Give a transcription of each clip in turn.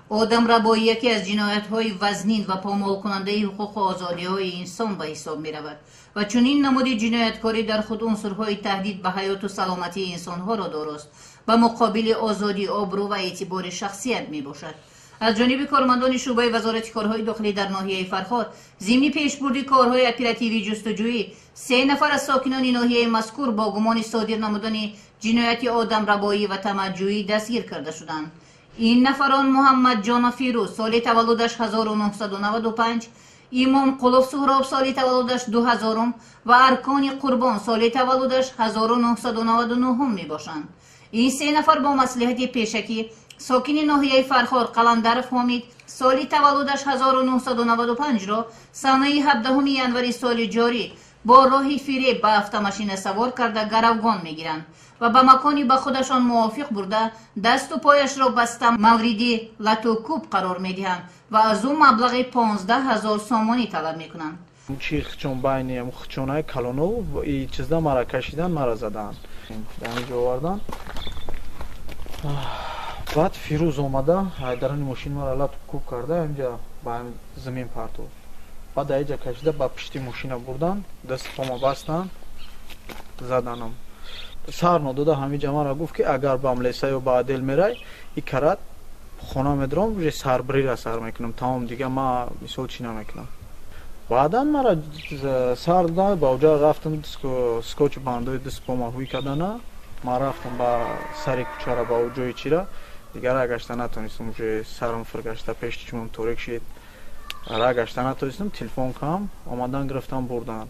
Одамрабоӣ яке аз ҷиноятҳои вазнин ва помолкунандаи ҳуқуқу озодиҳои инсон ба ҳисоб меравад ва чунин намуди ҷинояткорӣ дар худ унсурҳои таҳдид ба ҳаёту саломатии инсонҳоро дорост, ба муқобили озодӣ, обрӯ ва эътибори шахсият мебошад. Аз ҷониби кормандони шӯъбаи Вазорати корҳои дохилӣ дар ноҳияи Фархор зимни пешбурди корҳои оперативӣ ҷустуҷӯӣ се нафар аз сокинони ноҳияи мазкур бо гумони содир намудани ҷинояти одамрабоӣ ва тамаъҷӯӣ дастгир карда шуданд. Ин нафарон Муҳаммадҷонов Фирӯз, соли таваллудаш 1995, Имомқулов Суҳроб, соли таваллудаш 2000 ва Аркони Қурбон, соли таваллудаш 1999 мебошанд. Ин се нафар бо маслиҳати пешакӣ сокини ноҳияи Фархор Қаландаров Ҳомид, соли таваллудаш 1995-ро санаи 17 январи соли ҷорӣ бо роҳи фиреб ба автомашина савор карда гаравгон мегиранд ва ба макони ба худашон мувофиқ бурда дасту пояшро баста мавриди латукӯб қарор медиҳанд ва аз ӯ маблағи 15 000 сомонӣ талаб мекунанд. Чи хчон байни хчонаи калоно и чизда мара кашидан, мара задан, ҳамиҷо овардан. Баъд Фирӯз омада дарани мошин мара лату кӯб карда ҳаминҷа ба замин партов. Баъд аиҷа кашида ба пишти мошина бурдан, дасти пома бастан, заданам. Сар нодода ҳамиҷа мара гуфт, ки агар ба млеса ё ба отдел мерай, и карат хона медорам, уже сарбирира сар мекунам, тамом, дига ма мисол чӣ намекунам. Баъдан мара сар додан, ба оҷа рафтам, скотч бандои даст пома ҳуй кардана, ман рафтам ба сари кӯчара, ба ҷои чира, дигар ра гашта натонистам, уже сарам фиргашта, пеши чумам торик шид, ра гашта натонистам, телефон кам омадан, гирифтан, бурдан.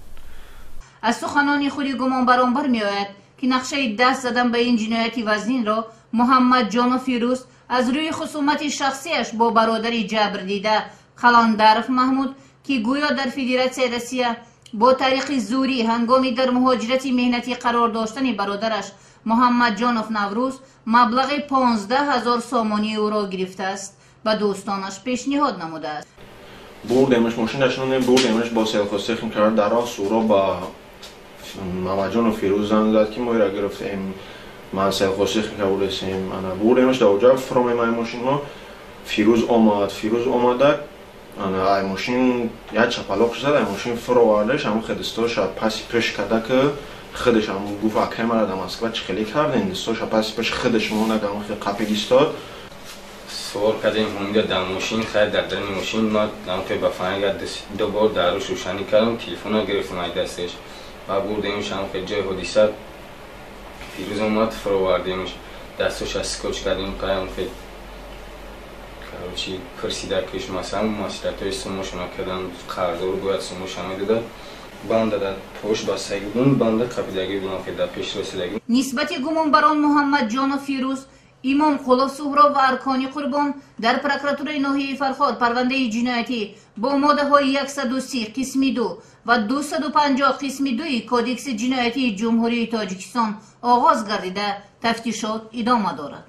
Аз суханони худи гумонбарон бармеояд, ки нақшаи даст задан ба ин ҷинояти вазнинро Муҳаммадҷонов Фирӯз аз рӯи хусумати шахсиаш бо бародари ҷабрдида Қаландаров Маҳмуд, ки гӯё дар Федератсияи Россия бо тариқи зӯрӣ ҳангоми дар муҳоҷирати меҳнатӣ қарор доштани бародараш Муҳаммадҷонов Наврӯз маблағи 15 000 сомонии ӯро гирифтааст, ба дӯстонаш пешниҳод намудааст. Бурдемаш, мошинашонем, бурдемаш бо селхосехм кард, дар роҳ Суҳроб ба Мамаҷонов Фирӯз занг зад, ки мо ира гирифтем, ман селхосехм кардесем. Ана бурдемаш, дар оҷа фуромем ай мошинҳо, Фирӯз омад, Фирӯз омада ана ай мошин як чапалоқ зад, ай мошин фуровардаш, ҳамон хедистоша паси пеш карда, ки худаш ҳам гуфт: «Акай, мара дар Москва чӣ хеле кардем?» Дистоша паси пеш худаш монда, ҳамон хел қапигистод. Сувор кардем ҳамида дар мошин. Хайр, дар дари мошин ма намхе ба фанга ду бор даруш рӯшанӣ кардам, телефона гирифтам ай дасташ ва бурдемш ҳамхе ҷои ҳодиса. Фирӯз омад, фуровардемш, дастоша скотч кардем, қаямхе, короче, пурсида киш, масалан, маслиҳатҳои сумошона кардан, қарздору бояд сумоша медодад, банда дар пош бастагӣ будун, банда қапидагӣ будам, хе дар пеш расидагӣ. Нисбати гумонбарон Муҳаммадҷонов Фирӯз, Имомқулов Суҳроб ва Аркони Қурбон дар прокуратураи ноҳияи Фархор парвандаи ҷиноятӣ бо моддаҳои 130 қисми 2 ва 250 қисми 2 Кодекси ҷиноятии Ҷумҳурии Тоҷикистон оғоз гардида, тафтишот идома дорад.